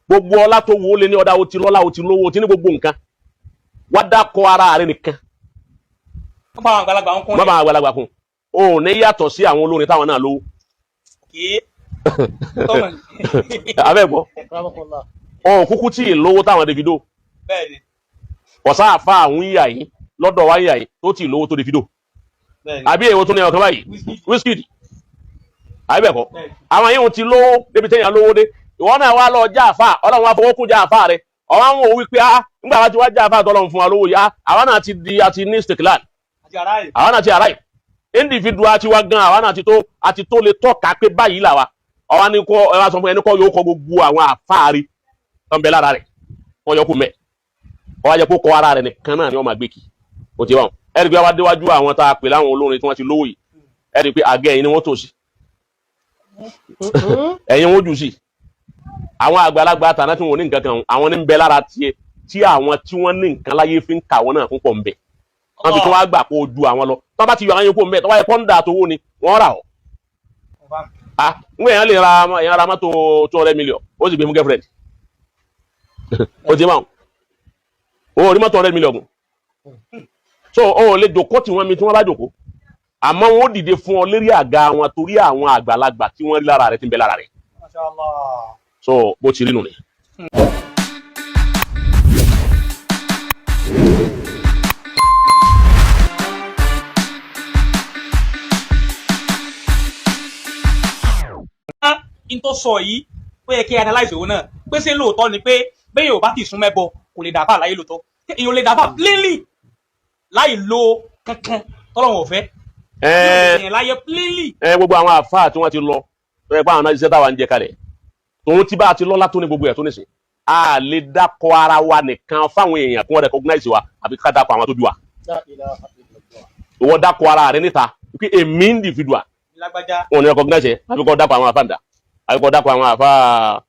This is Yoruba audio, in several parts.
Gbogbo ọlá tó wo lé ní ọ̀dà, o ti lọ́lá, o ti lówó, o ti ní gbogbo nǹkan, wá dákọ ara rẹ nìkan. Wọ́n bá àwọn àgbàlagbà ń kún. Má bá àwọn àgbàlagbà kún. O ò ní yàtọ̀ sí àwọn olórin táwọn náà lówó. Kì í tọ́mọ̀ ní. Abẹ́ gbọ́, o ò kúkú tí ì lówó táwọn Davido. Bẹ́ẹ̀ni. Kọ̀sá àfa àwọn ìyà yìí lọ́dọ̀ wá ìyà yìí tó tí ì lówó tó Davido. Bẹ́ẹ̀ni. Àbí èwo tó ní ọkàn báyìí? Wizkid. Wizkid, àbí bẹ́ẹ̀ kọ́? Bẹ́ẹ̀ni. Àwọn yìí ti lówó débi téèyàn lówó dé. Ìwọ náà wá lọ já àfa, Ọlọ́run wá fowó kún já àfa rẹ. Ọwọ́ àwọn òwú wípé, ah, nígbà wá ti wá já àfa tọ́lọ́run fún wa lówó yìí, ah, àwa náà ti di, àti ní stickland. Àti aráyè. Àwa náà ti arrive individual ti wá gan, àwa náà ti tó, àti tó lè tọ́ka pé báyìí là wa. Ọwọ́ ní kọ́ ẹ wá sọ fún ẹni kọ́ yóò kọ gbogbo àwọn àfáàrí tó ń bẹ lára rẹ̀, kọ́ yọ kó mẹ́. Ọwọ́ ajẹ́ kó kọ́ ara rẹ̀ nìkan náà ni wọ́n máa gbé kí o ti wá wọn. Ẹ̀rí pé wá déwájú àwọn tá a pè láwọn olórin tí wọ́n ti lówó yìí, ẹ̀rí pé àgẹ́ ẹ̀yin ni wọ́n tò sí, ẹ̀yin wọ́n jù sí. Àwọn àgbàlagbà àtàná tí wọn ò ní nǹkan kan, àwọn ní ń bẹ lára tiẹ̀ tí àwọn tí wọ́n ní nǹkan láyé fi ń kà wọ́n náà fún pọ̀ ń bẹ. Wọ́n fi tún wá gbà kó o ju àwọn lọ. Tó bá ti yọ àwọn yòókù ń bẹ, tó bá yẹ kọ́ńdà tó wó ni wọ́n rà ọ́. Ah, ń gbé èèyàn lè ra, èèyàn ra mọ́tò 200 million, ó sì gbé fún girlfriend. Ó ti máa o rí mọ́tò 100 million gùn, so o ò lè jòkó tí wọ́n mi tí wọ́n bá jòkó, àmọ́ wọn ó dìde fún ọ lérí àga wọn torí àwọn àgbàlagbà tí wọ́n rí lára rẹ tí ń bẹ lára rẹ. Masha Allah. So bó ti rí nù ni. N tó sọ yìí, ó yẹ kí analyse òun náà pé ṣé lóòótọ́ ni pé bẹ́ẹ̀ yóò bá ti sún mẹ́bọ, kò lè dàbà láyé lóòótọ́? Èèyàn lè dàbà plainly láì lo kankan tọ́lọ́wọ̀n ò fẹ́. Èèyàn láyé plainly. Ẹ gbogbo àwọn àfáà tí wọ́n ti lọ tó yẹ pé àwọn náà iṣẹ́ táwa ń jẹ kalẹ̀, tòun tí bá a ti lọ́lá tó ní gbogbo ẹ̀ tó nìsín, a lè dákọ̀ ara wa nìkan fáwọn èèyàn kí wọ́n recognize wa, àbí ká dákọ̀ àwọn tó bí wa. Ìwọ dákọ̀ ara rẹ níta pé èmi individual Lágbájá. Wọn ò ní recognize ẹ, àbí kọ́ dákọ̀ àwọn àfáà ǹdà, àbí kọ́ dákọ̀ àwọn àfáà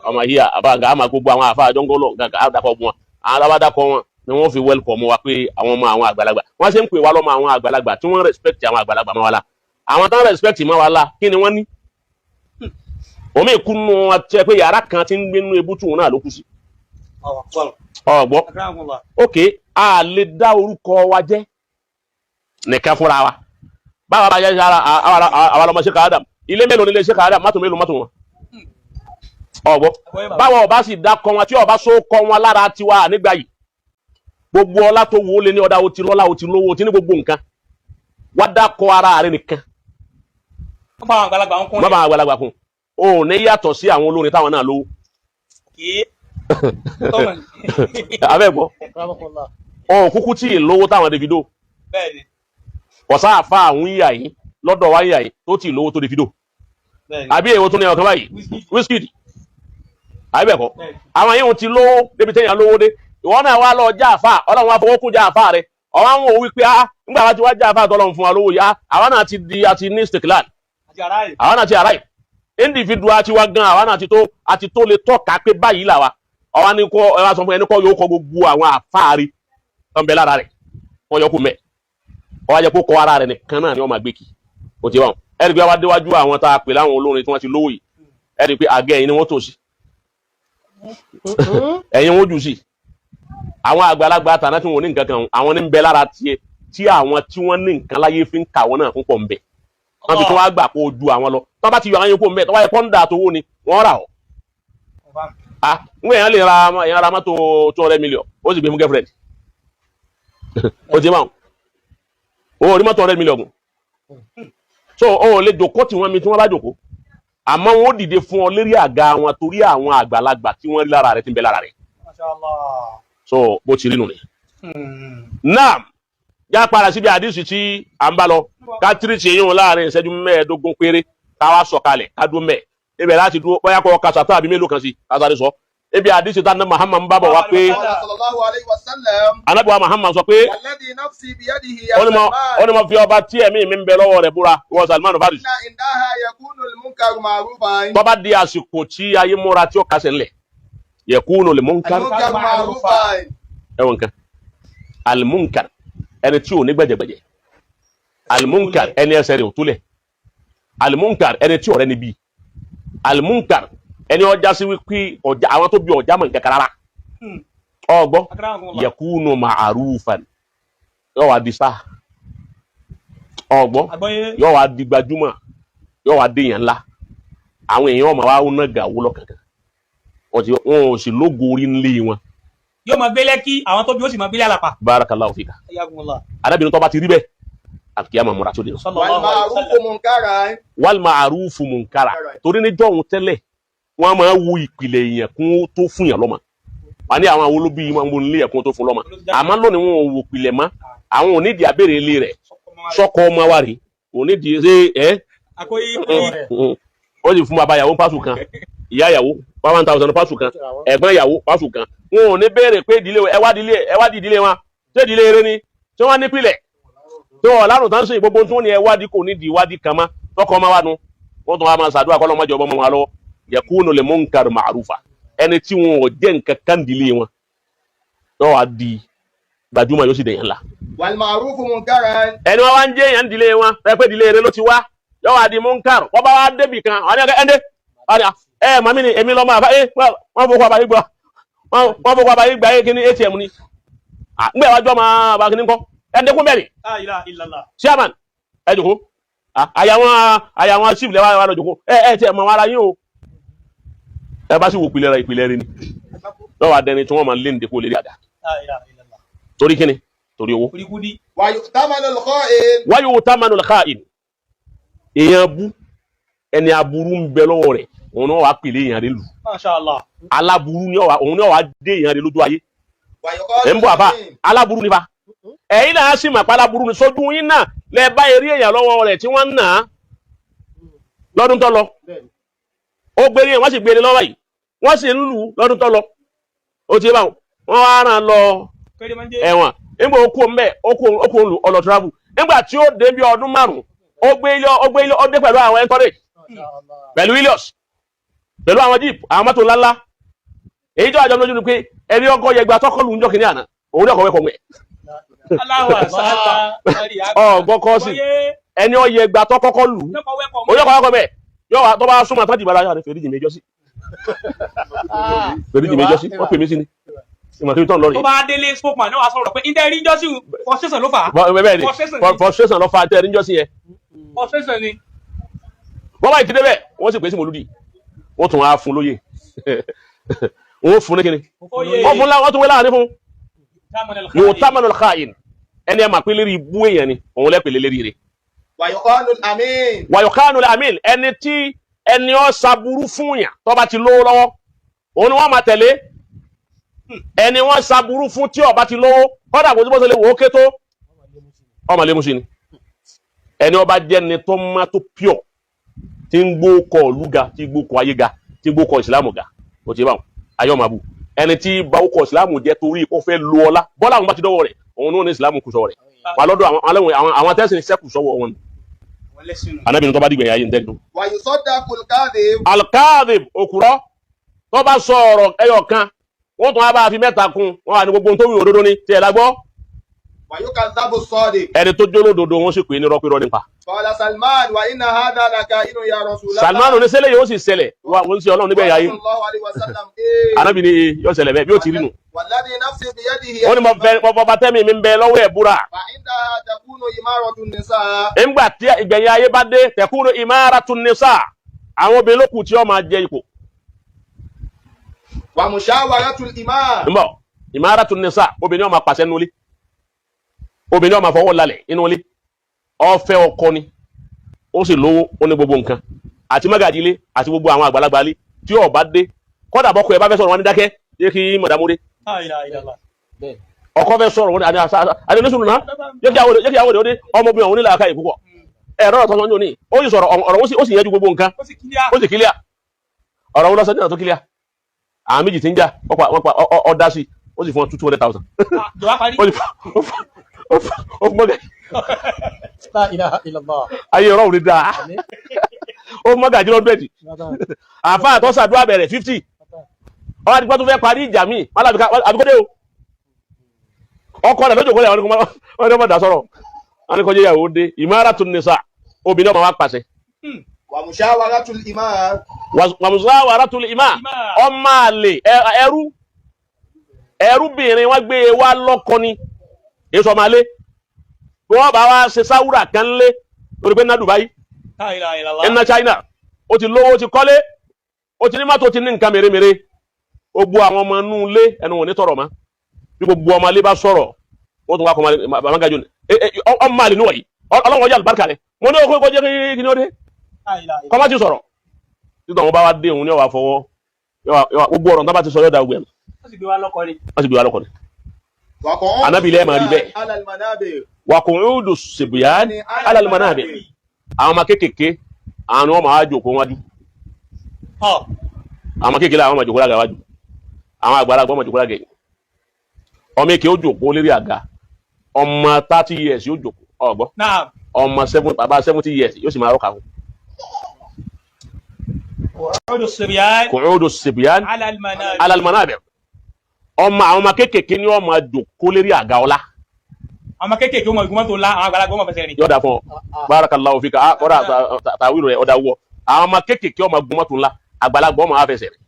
ọmọ yíyà, àfáà gà àmà, gbogbo àwọn àfáà jọ́ngọ́lọ̀ gàgà, á dákọ̀ wọn. Àwọn alábàdàkọ̀ wọn ni wọ́n fi welcome wa pé àwọn ọmọ àwọn àgbàlagbà. Wọ́n ṣe ń pè wá lọ́mọ àwọn àgbàlagbà tí wọ́n respect àwọn àgbàlagbà mọ́ wa la. Àwọn tán respect mọ́ wa la, kí ni wọ́n ní? Omi ìkúnnú wọn tẹ pé yàrá kan ti ń gbé nínú ebútù náà ló kù sí. Ọgbọ́, ok, a lè dá orúkọ wa jẹ́ nìkan fúnra wa. Báwa bá yẹ ara àwa lọmọ Sheikh Adam, ilé mélòó nílé Sheikh Adam, mọ́tò mélòó mọ́tò wọn? Ọgbọ́, báwa ọba sì dá kọ wọn, tí ọba sọ kọ wọn lára tiwa nígbà yìí, gbogbo ọlá tó wo lé ní ọ̀dà, o ti lọ́lá, o ti lówó, o ti ní gbogbo nǹkan, wá dákọ ara rẹ nìkan. Wọ́n bá àwọn àgbàlagbà ń kún. Má bá àwọn àgbàlagbà kún. O ò ní yàtọ̀ sí àwọn olórin táwọn náà lówó. Kì í tọ́mọ̀ ní. Abẹ́ gbọ́, o ò kúkú tí ì lówó táwọn Davido. Bẹ́ẹ̀ni. Kọ̀sá àfa àwọn ìyà yìí lọ́dọ̀ wá ìyà yìí tó tí ì lówó tó Davido. Bẹ́ẹ̀ni. Àbí èwo tó ní ọkàn báyìí? Wizkid. Wizkid, àbí bẹ́ẹ̀ kọ́? Bẹ́ẹ̀ni. Àwọn yìí ti lówó débi téèyàn lówó dé. Ìwọ náà wá lọ já àfa, Ọlọ́run wá fowó kún já àfa rẹ. Ọwọ́ àwọn òwú wípé, ah, nígbà wá ti wá já àfa tọ́lọ́run fún wa lówó yìí, ah, àwa náà ti di, àti ní stickland. Àti aráyè. Àwa náà ti arrive individual ti wá gan, àwa náà ti tó, àti tó lè tọ́ka pé báyìí là wa. Ọwọ́ ní kọ́ ẹ wá sọ fún ẹni kọ́ yóò kọ gbogbo àwọn àfáàrí tó ń bẹ lára rẹ̀, kọ́ yọ kó mẹ́. Ọwọ́ ajẹ́ kó kọ́ ara rẹ̀ nìkan náà ni wọ́n máa gbé kí o ti wá wọn. Ẹ̀rí pé wá déwájú àwọn tá a pè láwọn olórin tí wọ́n ti lówó yìí, ẹ̀rí pé àgẹ́ ẹ̀yin ni wọ́n tò sí, ẹ̀yin wọ́n jù sí. Àwọn àgbàlagbà àtàná tí wọ́n ní nǹkan kan, àwọn ní ń bẹ lára tiẹ̀ tí àwọn tí wọ́n ní nǹkan láyé fi ń kà wọ́n náà fún pọ̀ ń bẹ. Wọ́n fi tún wá gbà kó o ju àwọn lọ. Tó bá ti yọ àwọn yòókù ń bẹ, tó bá yẹ kọ́ńdà tó wó ni wọ́n rà ọ́. Ah, ń gbé èèyàn lè ra, èèyàn ra mọ́tò 200 million, ó sì gbé fún girlfriend. Ó ti máa o rí mọ́tò 100 million gùn, so o ò lè jòkó tí wọ́n mi tí wọ́n bá jòkó, àmọ́ wọn ó dìde fún ọ lérí àga wọn torí àwọn àgbàlagbà tí wọ́n rí lára rẹ tí ń bẹ lára rẹ. Masha Allah. So bó ti rí nù ni. Naam, já padà síbi àdìsí tí à ń bá lọ, ká tírìtì yín láàrin ìṣẹ́jú 15 péré, ká wá sọ̀kalẹ̀, ká dúró mẹ́ẹ̀ ibẹ̀ láti dúró, bóyá kọ́ kásá tàbí mélòó kan sí kásáré sọ ibi àdìsí tá Muhammad ń bá bọ̀ wá pé Sallallahu alayhi wa sallam. Ànábì wa Muhammad sọ pé Walladhi nafsi biyadihi ya ó ní mo Salman. ó ní mo fi ọba tí ẹ̀mí mi ń bẹ lọ́wọ́ rẹ̀ búra, ìwọ Salman Farisi. Inna indaha yakunu al-munkaru ma'rufan. Tó bá di àsìkò tí ayé múra tí ó kásẹ̀ ńlẹ̀, yakunu al-munkar Al-munkaru ma'rufan. Ẹ̀wọ̀n nǹkan, al-munkar, ẹni tí ò ní gbẹ̀jẹ̀gbẹ̀jẹ̀, al-munkar, ẹni ẹsẹ̀ rẹ̀ ò túlẹ̀, al-munkar, ẹni tí ọ̀rẹ́ ni bí, al-munkar, Ẹni ọjà sí wípé ọjà àwọn tó bí ọjà mọ̀ nǹkan kan rárá. Ọgbọ́. Akramakumullah. Yakunu ma'arufan, yóò wá di star. Ọgbọ́. Àgbọ́yé. Yóò wá di gbajúmọ̀, yóò wá di èèyàn ńlá, àwọn èèyàn ọmọ wa ń nàgà wó lọ́kànkàn, wọn ò sì lógo orí ńlé wọn. Yóò máa gbé Lẹ́kí, àwọn tó bí ó sì máa gbélé Àlàpà. Barakallahu fika. Ayakumullah. Arábìnrin tó bá ti rí bẹ́ẹ̀, àkíyàmọ̀ múra tó dé lọ. Sallallahu alaihi والمعروف wasallam. منكرا. Wal ma'arufu munkara, torí ní jọ̀hún tẹ́lẹ̀, wọ́n máa wo ìpìlẹ̀ èèyàn kún tó fún yàn lọ́mọ. Wọ́n ní àwọn àwọn olóbí máa ń wo nílé ẹ̀kún tó fún lọ́mọ, àmọ́ lónìí wọn ò wò ìpìlẹ̀ mọ́. Àwọn ò nídìí abéèrè ilé rẹ̀, sọ́kọ ọmọ wa rèé, ò nídìí ṣe ẹ́. Àkóyí. Ó sì fún bàbá ìyàwó pásù kan, ìyá ìyàwó 1,000 pásù kan, ẹ̀gbọ́n ìyàwó pásù kan. Wọn ò ní béèrè pé ìdílé ẹ wá, ìdílé ẹ wá, ìdílé wọn ṣé ìdílé eré ni, tí wọ́n ní pìlẹ̀ tí wọ́n lárùn tán sìn gbogbo tí wọ́n ní ẹ wádìí, kò nídìí ìwádìí kan mọ́. Tọkọ ọmọ wa nu, wọ́n tún wá máa ṣàdúrà kọ́ lọ́mọdé ọmọ wọn lọ́wọ́. Yakunu lil munkar ma'rufa, ẹni tí wọn ò jẹ́ nǹkan kan ìdílé wọn yóò wá di gbajúmọ̀, yóò sì dẹ̀yàn ńlá. والمعروف منكرا. Ẹni wọn wá ń jẹ́ èèyàn ìdílé wọn ẹ pé ìdílé eré ló ti wá, yóò wá di munkar. Wọ́n bá wá débì kan, àwọn ẹni ẹndé ẹ màmí ni èmi lọ́mọ àbá ẹ, wọ́n fọkọ àbáyé gbọ́, wọ́n fọkọ àbáyé gbà ẹ kíní ATM ni ngbẹ wájú ọmọ àbá kíní kọ́ ẹ dẹkùn bẹ́ẹ̀ ni. La ilaha illallah. Chairman, ẹ jòkó. Àyà wọn chief lẹ́wà wà lọ jòkó. Ẹ ẹ tiẹ̀ mọ̀ wọn ara yín o. Ẹ bá sì wò ìpìlẹ̀ rẹ̀, ìpìlẹ̀ rẹ̀ ni lọ́wọ́ adẹni tí wọ́n máa lé ní dẹ́kun lérí àga. La ilaha illallah. Torí kíni? Torí owó. Orí kúdí. ويؤتمن الخائن. Wáyé wo támánu lẹ́kàáìn, èèyàn bú, ẹni aburú ń bẹ lọ́wọ́ rẹ̀, òun náà wàá pèlè èèyàn rẹ̀ lù. Masha Allah. Aláburú ni òun náà wàá dé èèyàn rẹ̀ lójú ayé. ويقال Ẹ̀ ń bọ̀ àfà, aláburú nípa ẹ̀yin náà sì mà pa aláburú ni sójú yín náà lẹ bá eré èèyàn lọ́wọ́ rẹ̀ tí wọ́n ń nà á lọ́dún tó lọ. Ó gbére, wọ́n sì gbére lọ́wọ́ yìí, wọ́n sì ń lù ú lọ́dún tó lọ. Ó ti bá wọn, wọ́n wá rán lọ Kéré máa ń jẹ́. ẹ̀wọ̀n. Nígbà ó kú òun bẹ́ẹ̀, ó kú òun lù ọlọ travel. Nígbà tí ó dé bí ọdún 5, ó gbé ilé, ó dé pẹ̀lú àwọn encourage, pẹ̀lú Hilux, pẹ̀lú àwọn jeep, àwọn mọ́tò ńláńlá. Èyí tó àjọ lójú ni pé ẹni ọkọ yẹgba tọkọlù ń jọ kìnìún àná, òun ní ọkọ wẹkọ mẹ. Allahu akbar. Ọgbọ́n kọ́ sí ẹni ọyẹgba tọkọkọ lù ú, òun ní ọkọ wẹkọ mẹ. Yọ wá tó bá súnmọ́ àtàjì bàrà yàrá fèrèjì méjọ sí, fèrèjì méjọ sí, wọ́n pè mí sí ni ìmọ̀ tó ń lọ Tó rèé. bá délé, spokesman náà wá sọ̀rọ̀ pé ìdẹ́ rí jọ́sìn, frustration ló fà á. Bẹ́ẹ̀ ni. Frustration ni. Frustration ló fa tẹ́ ẹni jọ́sìn yẹn. Frustration ni. Wọ́n bá ìdílé bẹ́ẹ̀, wọ́n sì pè sí mòlúdì, wọ́n tún wá fún lóye, wọ́n fún ní kíni, Oyè. wọ́n fún láwọn, wọ́n tún wé láàrin fún yóò támánù káyìn. Ẹni ẹ máa pín lérí ibú èèyàn ni òun lẹ́pẹ̀lẹ́ lérí rẹ̀. ويقال الأمين. Wàyọ̀kánù amín, ẹni tí ẹni ọ́ saburú fún yàn tó bá ti lówó lọ́wọ́, òun ni wọ́n máa tẹ̀lé. Ẹni wọ́n saburú fún tí ó bá ti lówó, kọ́dà kò sí bó ṣe lè wò ó ké tó, ọmọ lè mú sí ni. Ẹni ọba jẹ́ ni tó má tó pure, tí ń gbó kọ ìlú ga, tí ń gbó kọ ayé ga, tí ń gbó kọ ìsìlámù ga, ó ti bá wọn ayé ọmọ abu. Ẹni tí bá kọ ìsìlámù jẹ́ torí kó fẹ́ lo ọlá bọ́lá àwọn bá ti dọ́wọ́ rẹ̀, òun náà ní ìsìlámù kù sọ́wọ́ rẹ̀ wà lọ́dọ̀ àwọn tẹ́sán sẹ́kù sọ́wọ́ wọn. Wọ́n lẹ́sìn nù. Anábìnrin tó bá dìgbẹ̀yà ayé ń tẹ́lu. ويصدق الكاذب. Alkaadib, òkúrọ́, tó bá sọ ọ̀rọ̀ ẹyọ kan, wọ́n tún wá bá fi mẹ́ta kún wọ́n wà ní gbogbo ohun tó wí òdodo ni tí ẹ la gbọ́. ويكذب الصادق. Ẹni tó jólódodo, wọ́n sì pè é ní rọ́pírọ́ nípa. قال سلمان وإن هذا لكائن يا رسول الله. Salmanu ní ṣẹlẹ̀ yóò sì ṣẹlẹ̀ wà wọ́n sì Ọlọ́run nígbẹ̀yà ayé. صلى الله عليه وسلم إيه. Anábì ní yóò ṣẹlẹ̀ bẹ́ẹ̀ bí ó ti rí nù. والذي نفسي بيده. Ó ní mo fẹ́ mo fọba tẹ́mi mi ń bẹ lọ́wọ́ ẹ̀ búra. فعندها تكون إمارة النساء. Nígbà tí ìgbẹ̀yìn ayé bá dé, تكون إمارة النساء, àwọn obìnrin lókù tí ó máa jẹ ipò. ومشاورة الإمام. Nbọ إمارة النساء, obìnrin ó máa pàṣẹ nulẹ̀, obìnrin ó máa fọwọ́ lálẹ̀ inú ilé. Ó fẹ́ ọkọ ni, ó sì lówó, ó ní gbogbo nǹkan, àti mágàjí ilé àti gbogbo àwọn àgbàlagbà ilé. Tí ó bá dé, kọ́dà bọ́kọ ẹ bá fẹ́ sọ̀rọ̀, wọn ní dákẹ́, yé kí mọ̀dàmú dé. La ilaha illallah. Ọkọ fẹ́ sọ̀rọ̀, wọn ní àti oníṣòwò náà, yé kí àwọn òde ọmọbìnrin òun nílò àkàyè púpọ̀ ẹ̀rọ ọ̀tọ̀ sọ́njú ní ó sì sọ̀rọ̀ ọ̀rọ̀, ó sì yanjú gbogbo nǹkan. Ó sì kílíà. Ó sì kílíà. Ọ̀rọ̀ wọn lọ́sọ̀dún náà tó kílíà, àwọn méjì tí ń jà, wọ́n pa ọ dá sí, ó sì fún wọn 200,000. Jọ̀wá parí. Ó sì ó fún mọ́gà. La ilaha illallah. Ayé ọ̀rọ̀ òní dáa. Àmín. Ó fún mọ́gà jí 100, àfa àtọ́sàdúrà bẹ̀rẹ̀ 50, ọwọ́ àdìgbà tó fẹ́ parí ìjà míì wọn làbí àbíkọ́dé o, ọkọ rẹ̀ lójó kọ́lẹ̀, wọn ni wọ́n dà sọ̀rọ̀, wọn ni kọjá ìyàwó dé. إمارة النساء, obìnrin ọmọ wa pàṣẹ. ومشاورة الإمام. Wàmùsáwàrátùl ìmá, ọmọ àlè, ẹrú, ẹrúbìnrin wọn gbé e wá lọ́kọ ni, èso ọmọ àlè bí wọ́n bá wá ṣe sáwúrà kan lé lórí pé ná Dubai, La ilaha illallah. ná China, ó ti lówó, ó ti kọ́lé, ó ti ní mọ́tò, ó ti ní nǹkan mèremère. Ó gbọ́ àwọn ọmọ inú ilé, ẹnu wọn ní tọrọ mọ́. Bí gbogbo ọmọ ilé bá sọ̀rọ̀, wọ́n tún wá kọ́ ọmọ bàbá gàjọ ní ọmọ àlè níwọ̀nyí, ọlọ́wọ́n ọjà àlùbáríkà rẹ̀. Mo ní okó kọjá kí ni ó dé La ilaha illallah. kọ́má ti sọ̀rọ̀ títọ̀ wọn bá wá dé, òun ní ọ̀wà fọwọ́ gbogbo ọ̀rọ̀ tó bá ti sọ yóò da gbogbo ẹ̀. Wọ́n sì gbé wa lọ́kọ ni. Wọ́n sì gbé wa lọ́kọ̀ ni. وقعود Ànábì ilẹ̀ máa rí bẹ́ẹ̀. على المنابر. Wà qu'udu sibyan ala al-manabir, àwọn ọmọ kéékèèké, àwọn ni wọ́n máa jòkó wájú. Ọ. Àwọn ọmọ kéékèèké làwọn máa jòkó lága wájú, àwọn àgbàlagbà máa jòkó lága yìí. Ọmọ èké ó jòkó lérí àga, ọmọ 30 years yóò jòkó ọgbọ́. Naam. Ọmọ seven, bàbá 70 years yóò sì máa rọ́ọ̀kà fún. Qu'udu sibyan Qu'udu sibyan ala al-manabir. Ala al-manabir, ọmọ àwọn ọmọ kéékèèké ni wọ́n máa jòkó lérí àga ọlá. Àwọn kéékèèké wọn ìgbìmọ̀ tó la, àwọn àgbàlagbà wọn fẹsẹ̀ rìn. Yọ̀dà fún ọ, barakallahu fika. Ah, kọ́dà tàwírò rẹ̀ ọ̀dà wọ̀. Àwọn ọmọ kéékèèké ọmọ gun mọ́tò ńlá, àgbàlagbà ọmọ afẹsẹ̀ rẹ̀.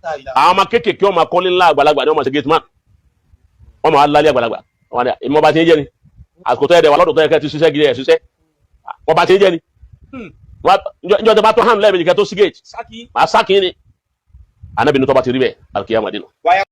La ilaha. Àwọn ọmọ kéékèèké ọmọ akọ́lé ńlá, àgbàlagbà ni ọmọ ṣe gate man, ọmọ alálẹ́ àgbàlagbà wọn ni ìmọ̀ bá ti ń jẹ́ ni àsìkò tó yẹ dẹ̀ wà lọ́dọ̀ tó yẹ kẹ́ ti ṣiṣẹ́ gidi ẹ̀ ṣiṣẹ́ wọ́n bá ti ń jẹ́ ni. Njọ́ tó bá tó hàn lẹ́ẹ̀mejì kẹ́ tó sí gate. Sákì. Màá sákì ni. Anábì ní tó bá ti rí bẹ́ẹ̀, alikiyama dínà. ويقول